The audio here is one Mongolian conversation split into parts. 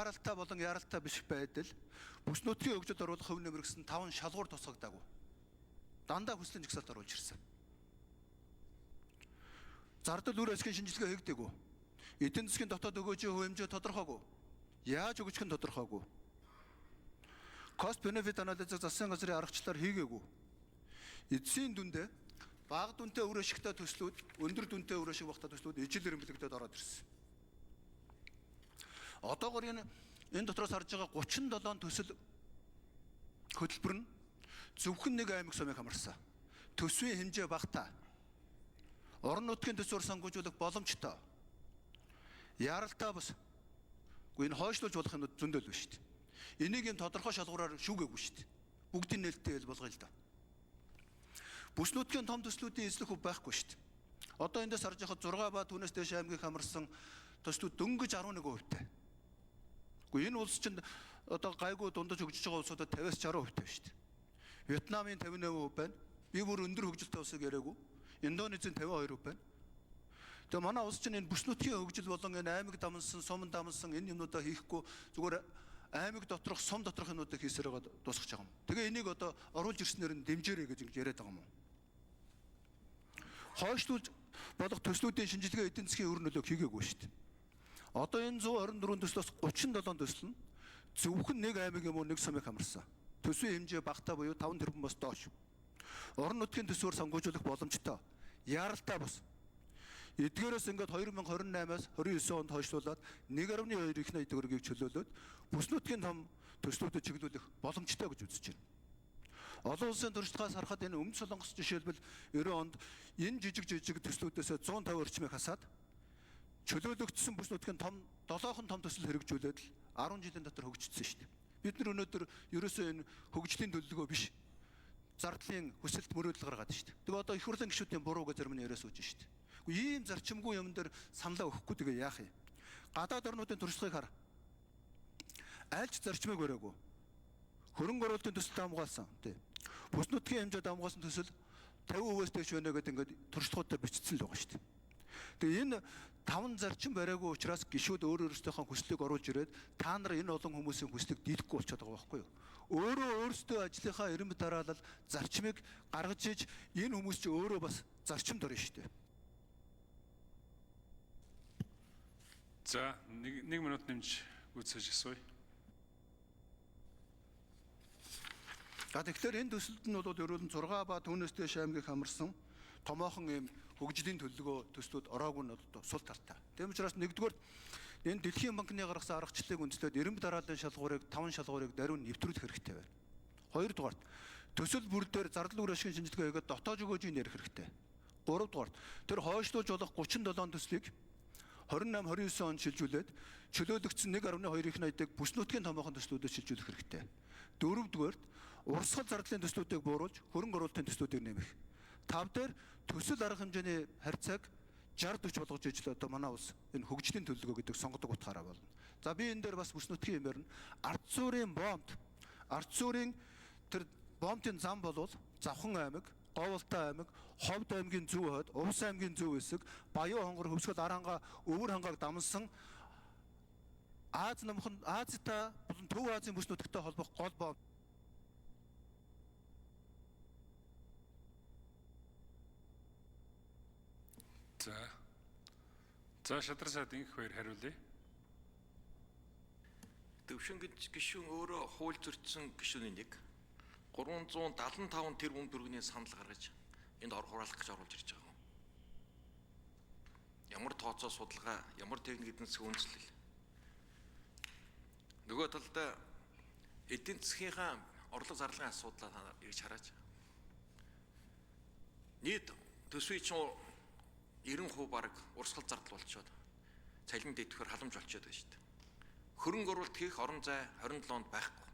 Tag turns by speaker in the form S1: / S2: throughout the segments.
S1: Яралтай болон яралтай биш байдал бүс нутгийн хөгжилд оруулах хувь нэмэр гэсэн 5 шалгуур тусгагдаагүй. Дандаа хүслийн жагсаалт оруулж ирсэн. Зардал үр ашигын шинжилгээ хийгдээгүй. Эдийн засгийн дотоод өгөөжийн хувь хэмжээ тодорхойгүй. Яаж өгчих нь тодорхойгүй. Cost benefit анализыг засгийн газрын аргачлалаар хийгээгүй. Эцсийн дүндээ бага дүнтэй үр ашигтай төслүүд, өндөр дүнтэй үр ашиг багтай төслүүд ижил эрэмбэлэгдээд ороод ирсэн. Одоогор энэ дотроос харж байгаа 37 төсөл хөтөлбөр нь зөвхөн нэг аймаг сумыг хамарсан. Төсвийн хэмжээ багатай. Орон нутгийн төсвөр санхүүжүүлэх боломжтой. Яралтай бас. Үгүй энэ хойшлуулж болох юмнууд зөндөл байна шүү дээ. Энийг юм тодорхой шалгуураар шүүгээгүй шүү дээ. Бүгдийн нээлттэй хэл болгоё л да. Бүс нутгийн том төслүүдийн эзлэх хөв байхгүй шүү дээ. Одоо эндээс харж байхад 6 ба түүнээс дээш аймгийг хамарсан төслүүд дөнгөж 11%-тай. Үгүй энэ улс чинь одоо гайгүй дундаж хөгжиж байгаа улсуудад 50-аас 60% тавь шүү дээ. Вьетнамын 58% байна. Би бүр өндөр хөгжилтэй улсыг яриаггүй. Индонезийн 52% байна. Тэгээ манай улс чинь энэ бүс нутгийн хөгжил болон энэ аймаг дамнасан, сум дамнасан энэ юмнуудаа хийхгүй зүгээр аймаг доторх, сум доторх юмнуудыг хийсээр байгаа дуусгаж байгаа юм. Тэгээ энийг одоо оруулж ирснээр нь дэмжээрэй гэж ингэж яриад байгаа юм уу? Хойшлуулж болох төслүүдийн шинжилгээ эдийн засгийн өр нөлөөг хийгээгүй шүү дээ. Одоо энэ 124 төслөөс 37 төсөл нь зөвхөн нэг аймаг юм уу нэг сумыг хамарсан. Төсвийн хэмжээ багатай буюу 5 тэрбумоос доош. Орон нутгийн төсвөр санхүүжүүлэх боломжтой. Яралтай бус. Эдгээрээс ингээд 2028-аас 29 онд хойшлуулад 1.2 их найд төгрөгийг чөлөөлөөд бүс нутгийн том төслүүдэд чиглүүлэх боломжтой гэж үзэж байна. Олон улсын туршлагаас харахад энэ Өмнөд Солонгос жишээлбэл 90 онд энэ жижиг төслүүдээс 150 орчмыг хасаад чөлөөлөгдсөн бүс нутгийн том 7хон том төсөл хэрэгжүүлээд л 10 жилийн дотор хөгжсөн шүү дээ. Бид нар өнөөдөр ерөөсөө энэ хөгжлийн төлөвлөгөө биш зардлын хүсэлт мөрөөдөл гаргаад шүү дээ. Тэгээ одоо их хурлын гишүүдийн буруу гэж зарим нь яриа сууж шүү дээ. Үгүй ийм зарчимгүй юм дээр саналаа өгөхгүй тэгээ яах юм? Гадаад орнуудын туршлагыг хар. Альч зарчмыг бариагүй. Хөрөнгө оруулалтын төсөл давмгаалсан тий. Бүс нутгийн хэмжээ давмгаалсан төсөл 50%-ээс дээш байна гэдэг ингээд туршлагууд дээр бичсэн л байгаа шүү дээ. Тэгээ энэ 5 зарчим бариагүй учраас гишүүд өөр өөрсдийнхөө хүслийг оруулж ирээд та нар энэ олон хүмүүсийн хүслийг дийлэхгүй болчиход байгаа байхгүй юу? Өөрөө өөрсдөө ажлынхаа эрэмб дараалал зарчмыг гаргаж иж энэ хүмүүс чи өөрөө бас зарчимд орно шүү дээ.
S2: За нэг минут нэмж гүйцэтгэж асууя.
S1: За тэгэхээр энэ төсөлд нь бол ерөөлн 6 ба түүнээс дээш аймгийг хамарсан томоохон ийм хөгжлийн төлөвлөгөө төслүүд ороогүй нь бол сул талтай. Тийм учраас нэгдүгээр энэ Дэлхийн банкны гаргасан аргачлалыг үндэслээд эрэмб дарааллын шалгуурыг 5 шалгуурыг даруй нэвтрүүлэх хэрэгтэй байна. Хоёрдугаарт төсөл бүр дээр зардал үр ашигын шинжилгээ хийгээд дотоож өгөөжийг ярих хэрэгтэй. Гуравдугаарт тэр хойшлуулж болох 37 төслийг 28 29 онд шилжүүлээд чөлөөлөгдсөн 1.2 их найдыг бүс нутгийн томоохон төслүүдэд шилжүүлэх хэрэгтэй. Дөрөвдүгээрт урсгал зардлын төслүүдийг бууруулж хөрөнгө оруулалтын төслүүдийг нэмэх. Тав дээр төсөл арга хэмжээний харьцааг 60 40 болгож ижил одоо манай улс энэ хөгжлийн төлөвлөгөө гэдэг сонгодог утгаараа болно. За би энэ дээр бас бүс нутгийн юм ярина. Ард суурийн бомб, ард суурийн тэр бомбын зам болвол Завхан аймаг, Говьолтой аймаг, Ховд аймгийн зүүн хойд, Увс аймгийн зүүн хэсэг, Баян хонгор, Хөвсгөл, Аранга, Өвөр хангааг дамнасан Аз номхон Азитай болон Төв Азийн бүс нутагтай холбох гол бомб.
S2: За. За шадар сайд ингэх баяр хариулъя.
S3: Төвшин гишүүн өөрөө хууль зөрчсөн гишүүний нэг 375 тэрбум төгрөгийн санал гаргаж энд ор хураалах гэж оруулж ирж байгаа юм. Ямар тооцоо судалгаа, ямар техник эдийн засгийн үндэслэл. Нөгөө талдаа эдийн засгийнхаа орлого зарлалын асуудлаа эргэж хараач. Нийт төсвийн чинь 90% бараг урсгал зардал болчоод цалин дэтгэхэр халамж болчоод байна шүү дээ. Хөрөнгө оруулалт хийх орон зай 27 онд байхгүй.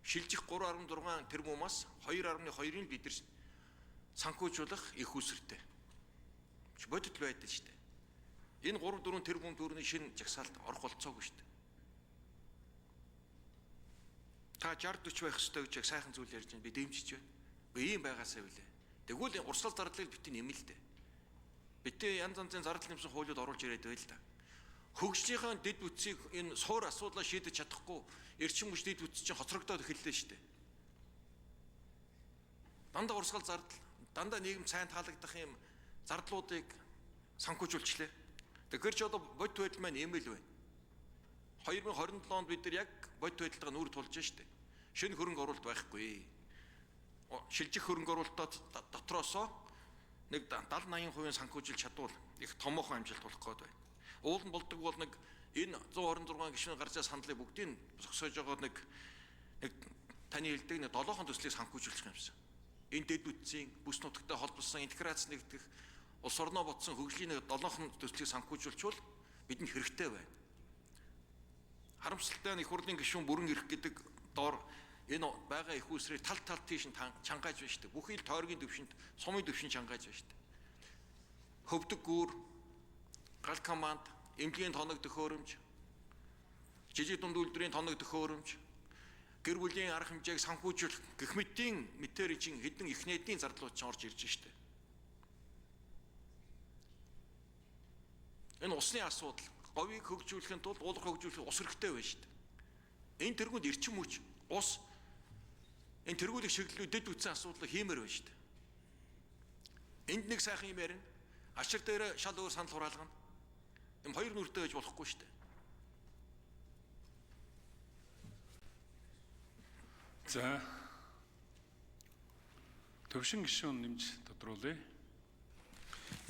S3: Шилжих 3.6 тэрбумаас 2.2-ыг бид нар санхүүжүүлэх их үүсвэртэй. Бодит байдал шүү дээ. Энэ 3-4 тэрбум төгрөгийн шинэ жагсаалт орох болцоогүй шүү дээ. Та 60 40 байх ёстой гэж яг сайхан зүйл ярьж байна. Би дэмжиж байна. Үгүй ийм байгаасаа билээ. Тэгвэл урсгал зардлыг битгий нэмэл дээ. Битээ янз янзын зардал нэмсэн хуулиуд оруулж ирээд байл та. Хөгжлийнхаа дэд бүтцийг энэ суур асуудлаа шийдэж чадахгүй эрчим хүч дэд бүтц чинь хоцрогдоод эхэллээ шүү дээ. Дандаа урсгал зардал, дандаа нийгэм сайн таалагдах юм зардлуудыг санхүүжүүлчлээ. Тэгэхээр ч одоо бодит байдал маань ийм л байна. 2027 онд бид нар яг бодит байдалтайгаа нүүр тулж штэ. Шинэ хөрөнгө оруулалт байхгүй. Шилжих хөрөнгө оруулалтаа дотроосоо нэг 70 80% санхүүжилж чадвал их томоохон амжилт болох гээд байна. Уул нь болдог бол нэг энэ 126 гишүүн гарч байгаа саналыг бүгдийг зогсоож байгаа нэг таны хэлдэг нэг 7хон төслийг санхүүжүүлэх юмсан. Энэ дэд бүтцийн бүс нутагтай холбосон интеграц нэгтгэх улс орноо ботсон хөгжлийн нэг 7хон төслийг санхүүжүүлчихвэл бидэнд хэрэгтэй байна. Харамсалтай нь их хурлын гишүүн бүрэн ирэх гэдэг доор энэ байгаа их усрыг тал тал тийш нь чангааж байна шүү дээ. Бүхий л тойргийн төвшөнд, сумын төвшөнд чангааж байна шүү дээ. Хөвдөг гүүр, гал команд, эмнэлгийн тоног төхөөрөмж, жижиг дунд үйлдвэрийн тоног төхөөрөмж, гэр бүлийн арга хэмжээг санхүүжүүлэх гэх мэтийн мэтэр чин хэдэн их найдын зардлууд ч орж ирж штэ. Энэ усны асуудал говийг хөгжүүлэхийн тулд уулах хөгжүүлэх ус хэрэгтэй байна штэ. Энэ тэргуунд эрчим хүч, ус энэ тэргуулах чиглэлүүд дэд үтсэн асуудлыг хиймээр байна штэ. Энд нэг сайхан юм ярина. Ашир дээр шал өөр санал хураалгана. Юм хоёр нүртэй байж болохгүй штэ.
S2: За. Төвшин гишүүн нэмж тодруулъя.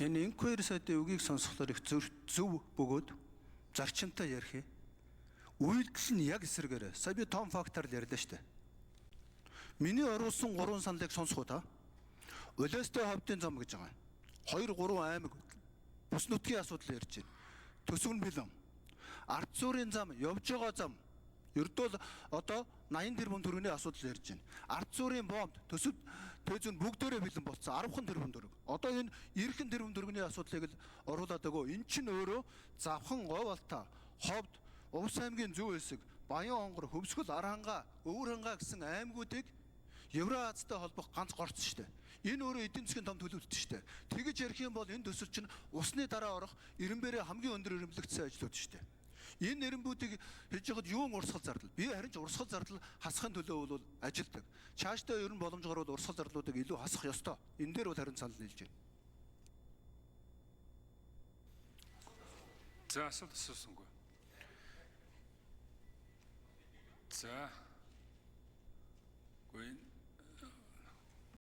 S1: Энэ inquiry сайдын үгийг сонсохлоор их зөв бөгөөд зарчимтай ярих юм. Үйлдэл нь яг эсрэгээрээ. Сая би том фактор л ярьлаа шүү дээ. Миний оруулсан 3 саналыг сонсох уу та? Улиастай ховдын зам гэж байгаа. 2 3 аймаг бус нутгийн асуудал ярьж байна. Төсөв нь бэлэн. Ард зүрийн зам, явж байгаа зам. Ердөө л одоо 80 тэрбум төгрөгийн асуудал ярьж байна. Ард зүрийн бомб, төсөв төөзөн бүгдээрээ бэлэн болсон 10 тэрбум төгрөг. Одоо энэ 90 тэрбум төгрөгийн асуудлыг л оруулаад өгөө. Эн чинь өөрөө Завхан, Говьалта, Ховд, Увс аймгийн зүүн хэсэг, Баян онгор, Хөвсгөл, Арханга, Өвөр ханга гэсэн аймагуудыг Евроазтай холбох ганц горц шүү дээ. Энэ өөрөө эдийн засгийн том төлөвлөлт шүү дээ. Тэгэж ярих юм бол энэ төсөл чинь усны дараа орох эренбэрээ хамгийн өндөр эрэмблэгдсэн ажлууд шүү дээ. Энэ эренбүүдийг хийж байхад юун урсгал зардал? Би харин ч урсгал зардал хасахын төлөө бол ажилдаг. Цаашдаа ер нь боломж гарвал урсгал зардлуудыг илүү хасах ёстой. Энэ дээр бол харин санал нийлж байна.
S2: За асуулт асуусангүй. За. Гүн